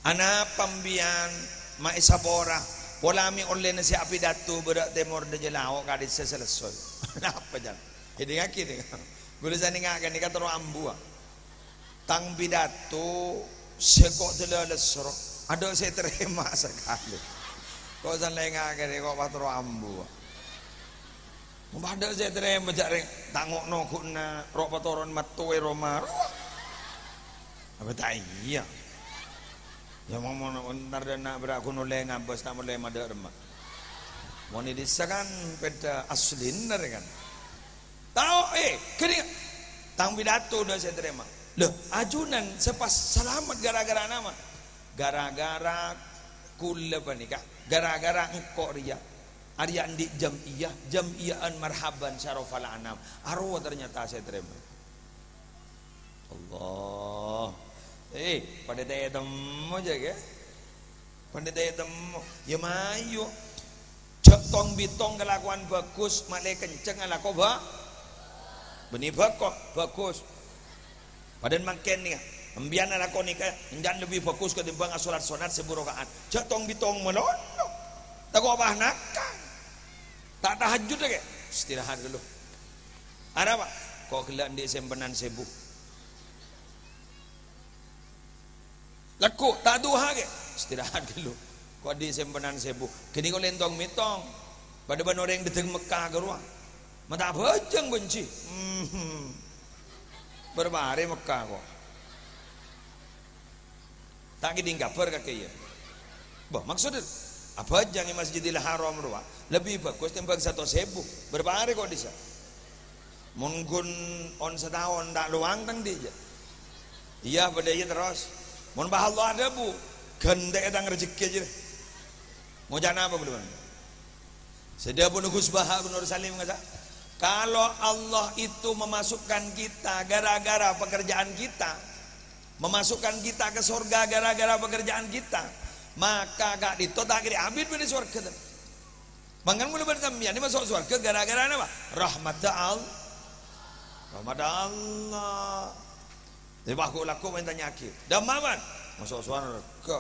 Anapa sampèyan ma' èsapora? Pola mè' ollèna sè apidato bârâ' tèmor dâjâ lao' ka'dissa sè lesso. Napa, Jal? Èdingngaghi, nèka. Ghulâ sanènga' ka'nèka terro ambuwâ. Tang pidato sè ko' dâlâ lessor, adâ' sè tarèma sakalè. Ko' sanènga' ka'nè ko' pas terro ambuwâ. Mon adâ' sè tarèma jhâ' rèng tango' nongghuna ro' patoron matto è roma. Apa ta' iyâ? Yâ, mon, mon, entar dâ' na' bhârâ' ghun ollè ngabâs, ta' ollè madâ' remma. Mon è dissa kan pèdâ aslina rè kan. Tao, eh, ghânèka. Tang pidato dâ' sè tarèma. Lho, ajunan sè pas salamet gara-gara napa? Gara-gara ghulâ panèka. Gara-gara engko' rèya. Arèya andi' jam'iyah, jam'iyaan marhaban syarafal anam. Arowa ternyata sè tarèma. Allah. Eh, padâ ta' ètemmo jâ, ghi? Pandhita ètemmo, yâ mayu. Jhâ' tong-bitong kalakowan bhâghus, malè kenceng alako bhâ-, bânnè bhâko-, bhâghus. Padâna mangkèn nèka, sampèyan alako nèka, èncan lebbi bhâghus katèmbhâng asolat sonat sè bâroka'an. Jhâ' tong-bitong malolo. Tako' pas naka. Ta' tahajjud, ghi? Istirahat ghâllu. Arapa? Ko' ghellâ' andi' sèmpenan sèbu. Lagghu', ta' duha, ghi? Istirahat ghâllu. Ko' andi' sèmpenan sèbu. Ghânèka lèntong-mètong. Padâ bân orèng dâteng Mekka ghâruwa. Ma' ta' abhâjâng bânjhi. Hmm. Bârâmpa arè Mekka, ko'. Ta' ngèdhing kabhâr kakè, yâ. Bâh, maksodda, abhâjâng è Masjidil Haram rowa lebbi bhâghus tèmbhâng satos èbu. Bârâmpa arè ko' dissa'? Mon ghun on sataon ta' lowang tang dhi', jâ. Iyâ, padâ iyâ terros. Mon pas Allah adhâbu, ghântè'è tang rejekkè, jâ. Ngoca' napa, Bro? Sè dhâbuna Gus Baha Nur Salim, ngasa', "Kalau Allah itu memasukkan kita gara-gara pekerjaan kita, memasukkan kita ke surga gara-gara pekerjaan kita, maka ka'dinto ta' kèra abit bâdâ sowarghâ, tan." Mangkana kaulâ bân sampèyan nèka maso' sowarghâ gara-gara napa? Rahmatta Al-, rahmatta Allah. Tapè pas ghu'-lagghu' mènta nyaghi. Dâ' emma, bân? Maso' sowarghâ.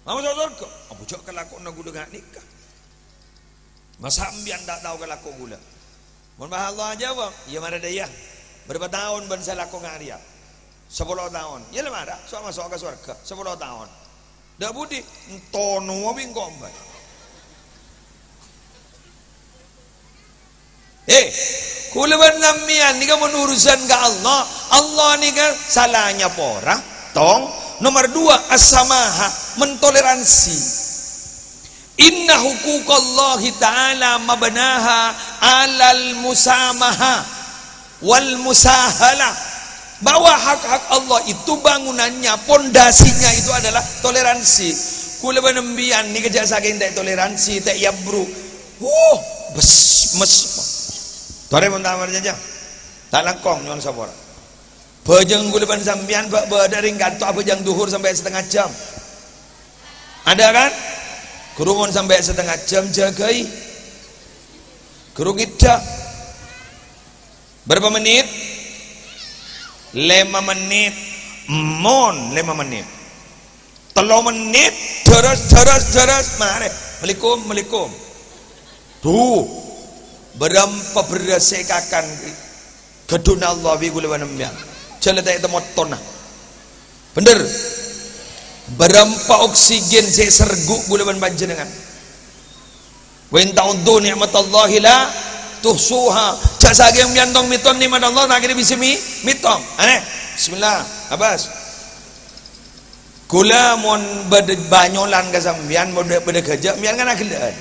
Maso' sorga? Apa jhâ' kalakowanna ghulâ nga' nèka? Masa' sampèyan ta' tao kalako ghulâ? Mon pas Allah ajâwâb, "Iyâ, marè dâ' iyâ. Bârâmpa taon bâ'na sè lako nga' rèya?" "Sapolo taon." "Iyâ la mara, so' maso' ka sorga. Sapolo taon." "Dâ' budi?" "Èntonowa bi' engko' bân." Eh, ghulâ bân sampèyan nèka mon urusan ka Allah, Allah nèka salanya pora, tong. Nomor dua, as-samaha, mentoleransi. Inna huquqallahi ta'ala mabnaha 'alal musamaha wal musahalah. Bahwa hak-hak Allah itu bangunannya, pondasinya itu adalah toleransi. Ghulâ bân sampèyan nèka jhâ' sakèng ta' toleransi, ta' èabruk. Wuh, bes, mes. Torè mon ta' parcajâ. Ta' langkong, nyo'on sapora. Bhâjâng ghulâ bân sampèyan bâ'-bâdâ rèng kanto abhâjâng dhuhur sampè' satengnga jam. Ada kan? Ghuru mon sampè' satengnga jam jâgâi. Ghuru ngèdhâ'. Bârâmpa mennit? Lèma mennit. Mon lèma mennit. Tello mennit, dârâs, dârâs, dârâs, marè. "Assalamualaikum, assalamualaikum." Duh, bârâmpa bherrâs sè èkakan ghâdhuwânna Allah bi' ghulâ bân sampèyan. Jhâ' la ta' ètemmo tonna. Bhender. Bârâmpa oksigen sè èserghu' ghulâ bân panjhennengngan. "Wa in ta'uddu ni'matallahi la tuhsuha." Jhâ' sakèng sampèyan tong-mètong nè'mat Allah, ta' kèra bisa mi-, mètong. Anè. Bismillah, abâs. Ghulâ mon bâdâ banyolan ka sampèyan, mon bâdâ ghâjâ', sampèyan kan aghellâ'ân.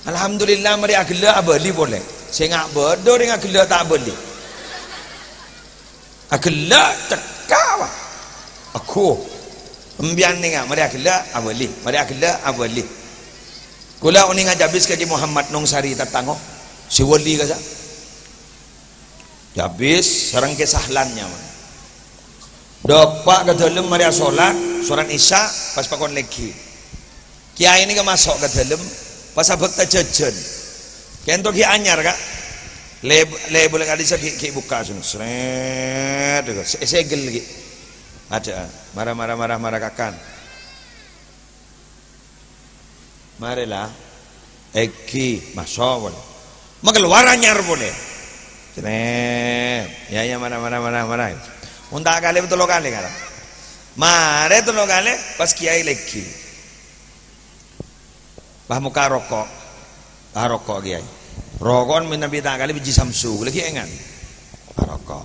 Alhamdulillah, marè aghellâ' abâli polè. Sènga' bâdâ orèng aghellâ' ta' abâli. Aghellâ' cekka', wah. Agghu. Sampèyan nènga', marè aghellâ' abâli, marè aghellâ' abâli. Ghulâ onènga Jabis ka Kè Muhammad Nongsari tatango, sè wali kassa'. Jabis sareng Kè Sahlan nyamana. Dâpa' ka dâlem marè asolat, solat Isya, pas pakon lèngghi. Kèyaè nèka maso' ka dâlem, pas abhâkta jhâjhân. Kento ghi' anyar, Ka'. Lè-, lè-, bulâ ka'dissa ghi', ghi' bukka', sun. Srèt, sè-, segel ghi'. Adâ', mara, mara, mara, mara kakan. Marè la. Èngghi, maso' polè. Makalowar anyar polè. Srèt. Iyâ, iyâ, mara, mara, mara, mara. Mon ta' kalè tello kalè, Ka'. Marè tello kalè, pas kèyaè lèngghi. Pas mokka' roko'. Ah, roko', Kèyaè. Roko'en mènabi ta' kalè biji samsu, lagi engan. Ah, roko'.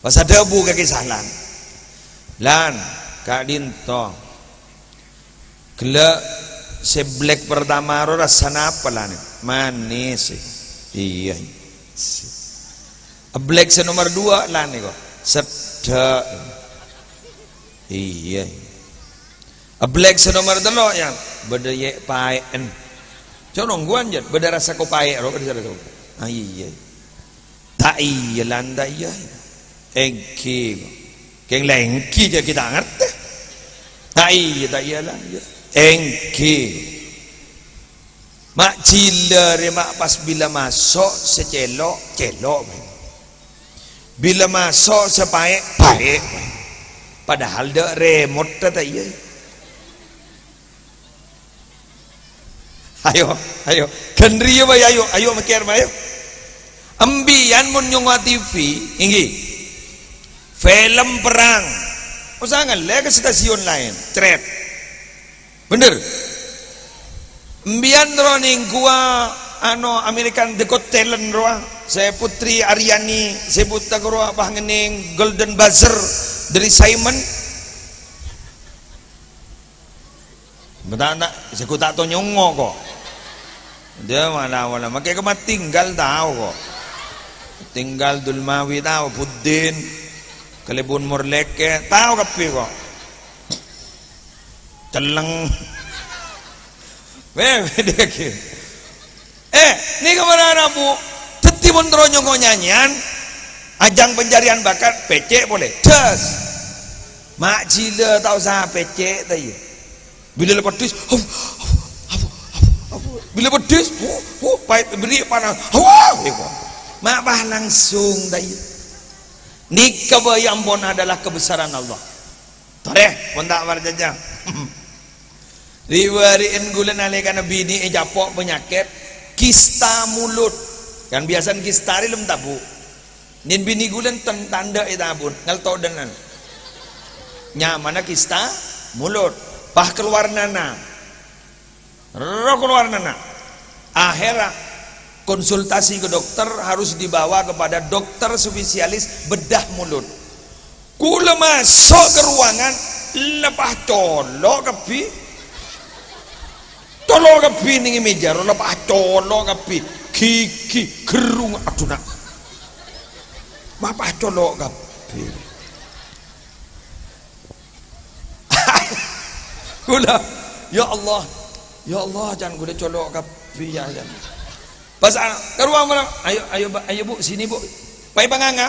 Pas adhâbu ka Kè Sahlan. "Lan, ka'dinto. Ghellâ' sè black pertama ro rassana apa, Lan?" "Manès." "Iyâ." "Black sè nomor dua, Lan, nèko?" "Seddhâ'." "Iyâ." "Black sè nomor tello', Yang?" "Bâdâ yè' paè'en." "Cong nongghuwân, Jân, bâdâ rassa kopaè' ro, bâdâ rassa kopaè'." "Ah, iyâ." "Ta' iyâ, Lan, ta' iyâ." "Èngghi." "Kèng la èngghi, jhâ' ghi' ta' ngartè." "Ta' iyâ, ta' iyâ, Lan, iyâ." "Èngghi." Ma' jhilâ rè, ma' pas bilâ maso' sè cèlo', cèlo'. Bilâ maso' sè paè', paè'. Padahal dâ' remotta ta' iyâ. Ayo, ayo. Ghân rèya bhâi, ayo, ayo mèkkèr, ayo. Embiyan mon nyongngowa T V, èngghi. Film perang. Osa ngallè ka stasiun laèn, crèt. Bhender. Embiyan ro nèngghuwâ, ano, American The Got Talent rowa. Sè Putri Aryani, sè buta rowa, pas ngennèng Golden Buzzer dâri Simon. Bâtana, sè ghu ta' tao nyongngo ko'. Dâ' mala-mala, makè kemma tinggal tao ko'. Tinggal Dulmawi tao, Buddin, kalèbun Morlèkè, tao kabbhi ko'. Celleng. Weh, bhidhâ ghi. Eh, nèka mara rabu. Dhâddhi mon terro nyongngo nyanyèyan, ajang pencarian bakat, pècè' polè. Das. Ma' jhilâ ta' osa pècè' ta' iyâ. Bilâ la peddhis, huf, huf, huf, huf, huf. Bilâ peddhis, hu, hu, pait, bâri' panas. Hawah, iko. Ma' pas langsung ta' iyâ. Nèka bhâi ampon adalah kebesaran Allah. Torè, pon ta' parcajâ. Ri-bâri'en ghulâ nalèkana binè ècapo' panyakèt kista mulut. Kan biyasana kista rè lem tabu'. Nèn binè ghulâ ten tandhâ è tabun, ngelto' dânan. Nyamana kista mulut. Pas kalowar nana. Ro kalowar nana. Akhèrra konsultasi ke dokter harus dibawa kepada dokter spesialis bedah mulut. Ghulâ maso' ka ruangan, la pas colo' kabbhi. Colo' kabbhi nèng è mèja, la pas colo' kabbhi. Ghighi, gerrung, adhu, na'. Ma pas colo' kabbhi. Ghulâ, "Ya Allah, ya Allah, can ghulâ colo' kabbhi, ya, can." Pas, ah, ka ruang malam, "Ayo, ayo, Mbak, ayo, Bu, sini, Bu." Pas èpanganga.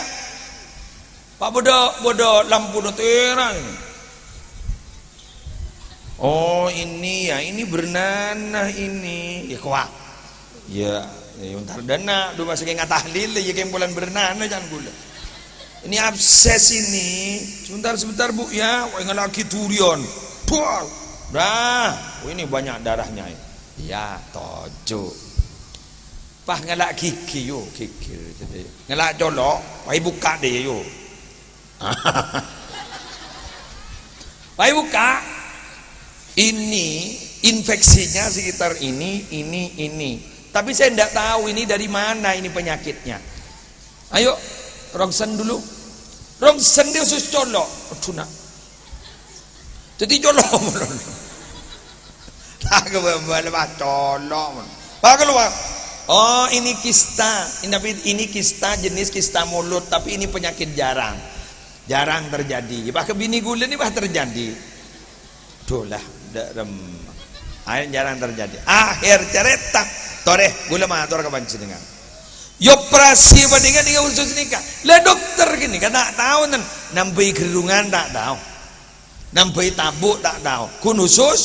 Pas bâdâ, bâdâ lampuna tèra' ini. "Oh, ini ya, ini bernanah ini." Ya, kowa. Ya, ya, entar dâna, dhu masè ngatahlil, ya, kempolan bernanah, can ghulâ. "Ini abses ini." "Sebentar, sebentar, Bu, ya." Wah, ngala' ghi' durian. Duh, dah. "Oh, ini banyak darahnya ini." Ya, toju'. Pas ngala' ghighi, yo, ghighi. Jadi, ngala' colo', pas èbukka' dâ', yo. Pas èbukka', ini infeksinya sekitar ini, ini, ini. Tapi saya ndak tahu ini dari mana ini penyakitnya. Ayo, rongsen dulu. Rongsen dâ' usus colo'. Adhu, na'. Dhâddhi colo' molo. Lah, kebabal, pas colo' molo. Pas kalowar. "Oh, ini kista. Ini, tapi ini kista jenis kista mulut, tapi ini penyakit jarang. Jarang terjadi." Pas ka binè ghulâ nèka pas terjadi. Duh lah, ndak rem. Akhir jarang terjadi. Akhir carèta, "Torè, ghulâ mator ka panjhennengngan. Èoperasi apa nèka, nèka usus nèka?" Lah, dokter ghânèka ta' tao, ten. Nambâi gerrungan ta' tao. Nambâi tabu' ta' tao. Ghun usus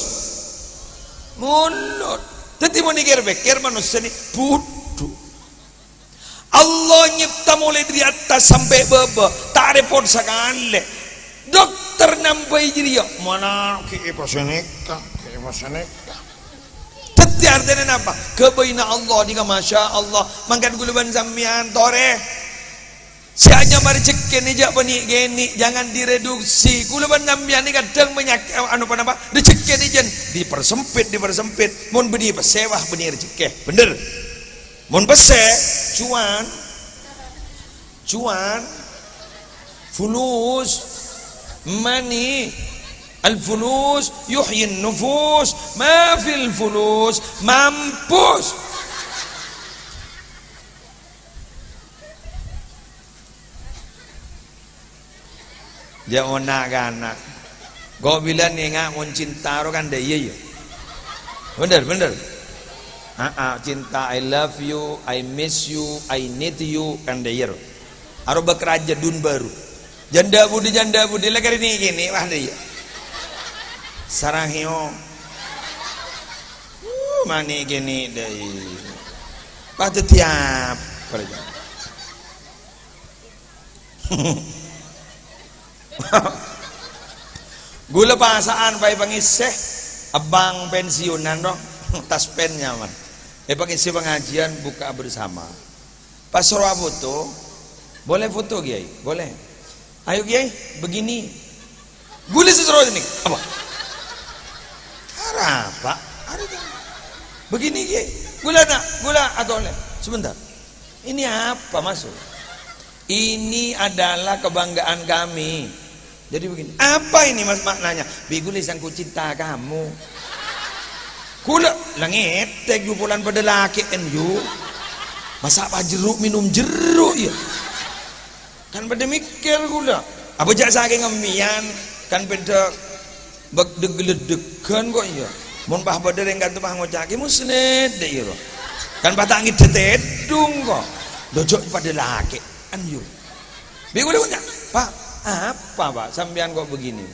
mulut. Dhâddhi, mon èkèr-pèkkèr, manossa nè budhu. Allah nyèpta molaè dâri attas sampè' bâbâ, ta' rèpot sakalè. Dokter nambâi jârèya, mana ghi' pas nèka, ghi' pas nèka. Dhâddhi artèna napa? Ghâbâyna Allah nèka, masya Allah. Mangkana ghulâ bân sampèyan, torè. Sè anyama rejekkè nèka jhâ' bânnè'-ghânè', jangan direduksi. Ghulâ bân sampèyan nèka kadhâng panyakèt, anu, ponapa? Rejekkè nèka jhân dipersempit, dipersempit. Mon bânnè pèssè, wah, bânnè rejekkè. Bhender? Mon pèssè, cuan. Cuan. Fulus. Money. Al-fulus yuhyin nufus. Ma fil fulus. Mampus. Jhâ' ona' ka ana'. Ko' bilân enga' mon cinta ro kan dâ' iyâ, yâ. Bhender, bhender. Aa, cinta, "I love you, I miss you, I need you," kan dâ' iyâ ro. Aro bâk rajâ dun bâru. Janda budi, janda budi, la karè nè'-kènè', wah, dâ' iyâ. Sarang heo. Uh, ma' nè'-kènè' dâ' iyâ. Pas dhâddhi apa rajâ? Ghulâ pasa'an paè pangèssè, abang pensiunan, roh. Taspen nyaman. È pangèssè pangajiân buka bersama. Pas soro afoto, "Boleh foto, Kiai?" "Boleh." "Ayo, Kiai, begini." Ghulâ sè soro nèka. Apa? Arapa? Arapa? "Begini, Kiai." Ghulâ na', ghulâ atolè. Sebentar. "Ini apa, Mas?" "Ini adalah kebanggaan kami." Jadi begini, "Apa ini, Mas, maknanya?" "Bi' ghulâ sangko' cinta kamu." Ghulâ, la ngètèk yu polana padâ lakè'en yu. Masa' pas jeruk minum jeruk, yâ? Kan padâ mèkkèr ghulâ. Apa jhâ' sakèng ngemmèyan, kan padâ bâk deg-leddegan ko', iyâ. Mon pas padâ rèng kanto pas ngoca'aghi, "Musnid," dâ' iyâ ro. Kan pas ta' ngèdhâ tèdung ko'. Lho, jhâ' padâ lakè'an, yu. Bi' ghulâ ngoca', "Pak, apa, Pak, sampèyan kok begini?"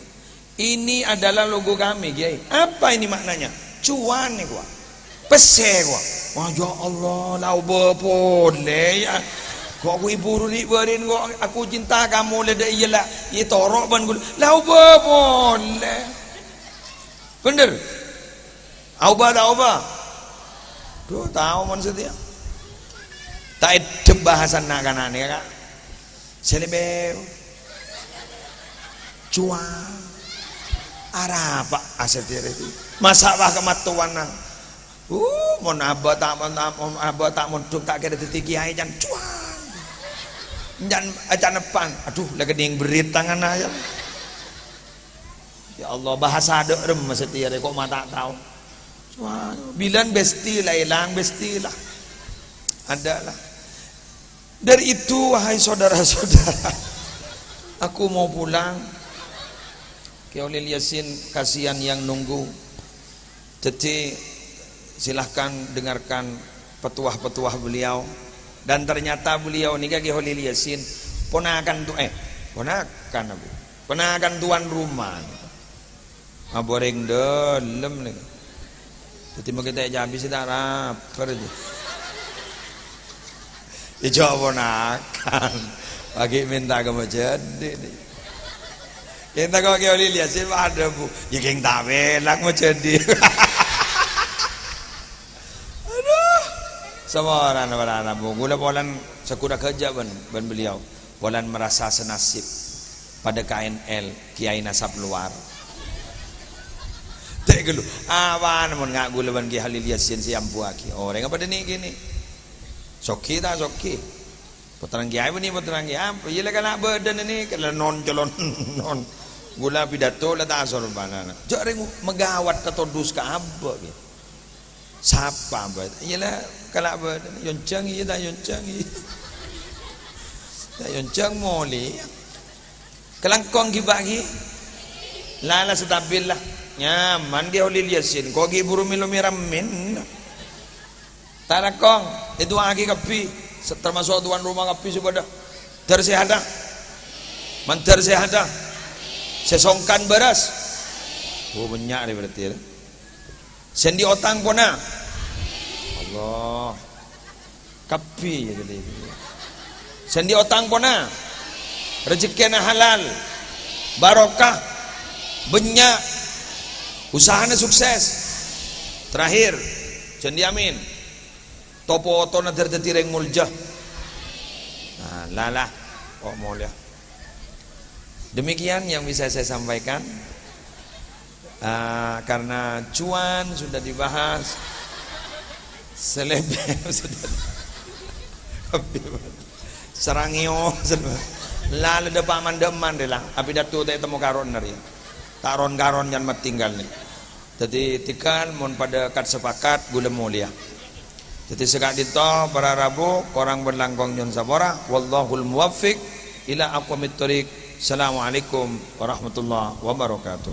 "Ini adalah logo kami, Kiai." "Apa ini maknanya?" "Cuan nèko, Pak. Pèssè, kok." "Wah, ya Allah, la obâ polè, yâ. Kok aku èburu ri'-bâri'en, kok aku cinta kamu, la dâ' iyâ la ètoro' bân ghulâ. La obâ polè." Bhender? Aobâ ta' aobâ? Dhu, tao mon satèya. Ta' èdhep bhâsana na'-kana' nèka, Kak. Sè lebbi cuwang. Arapa asatèya rè? Masa' wah kamattowana. Uh, mon abâ' ta', mon ta', mon abâ' ta' mondhuk ta' kèra dhâddhi kèyaè, can cuwang. Can, can eppan. Adhu, la kènèng berrit tanganna, ya. Ya Allah, bhâsa dâ'remma satèya rè, kok ma' ta' tao. Wah, bilân bhâsti la èlang, bhâsti la. Ada la. Dari itu, wahai saudara-saudara, aku mau pulang. Kè Holil Yasin, kasihan yang nunggu. Jadi, silahkan dengarkan petuah-petuah beliau. Dan ternyata beliau nèka Kè Holil Yasin, ponakan tu-, eh, ponakan apa? Ponakan tuan rumah. Abâ' rèng dâlem nèka. Dhâddhi, mangkèn ta' ècabi sè ta' rapper jâ. Iyâ, jhâ' ponakan. Lagi minta ka majâdi nèka. Minta ka Kè Holil Yasin, waduh, Bu. Iyâ, kèng ta' pèlak majâdi. Adhu. Saporana, saporana, Bu. Ghulâ polana saghuna ghâjâ bân, bân beliau. Polana merasa senasib pada K N L, kiai nasab luar. Cè' ghâllu, awana mon nga' ghulâ bân Kè Holil Yasin sè ambuwâghi. Orèngnga padâ nè'-kènè'. Soghi ta' soghi? Pottrana kiai bânnè pottrana kiai. Apa? Iyâ la kala' bâdâna nè', kala' non-calon non. Ghulâ pidato la ta' asorbhâna. Jhâ' rèng meghâwât katodus ka abâ', ghi. Sapa, Mbah? Iyâ la, kala' bâdâna. Yonjhâng iyâ ta' yonjhâng iyâ. Ta' yonjhâng molè. Kalangkong ghi, Pak, ghi. La, la, stabil la. Nyaman ghi Holil Yasin. Ko' ghi buru mèlo mèramèn. Ta' langkong. Èdu'aaghi kabbhi. Se-, termasuk tuan rumah kabbhi sè bâdâ. Mandhâr sèhadhâ. Mandhâr sèhadhâ. Sè songkan bârâs. Oh, bânnya' rè berarti, ya. Sè andi' otang pona. Allah. Kabbhi, ya, jadi. Sè andi' otang pona. Rejekkèna halal. Barokah. Bânnya'. Usahana sukses. Terakhir, sè andi' amin. To-potona dhâr dhâddhi rèng molja. Nah, la, la. Kok molja. Demikian yang bisa saya sampaikan. Ah, karena cuan sudah dibahas, selebgram sudah, sarangeo sudah. La, la dâpa' mandhâman rè la. Apidato ta' ètemmo karon rè. Ta' ron-karon kan matinggal nè. Dhâddhi, tèghâl mon padâ kat-sapakat, ghulâ molja. Dhâddhi, saka'dinto para rabu, korang bân langkong nyo'on sapora. Wallahul muwaffiq ila aqwamit thoriq. Assalamualaikum warahmatullahi wabarakatuh.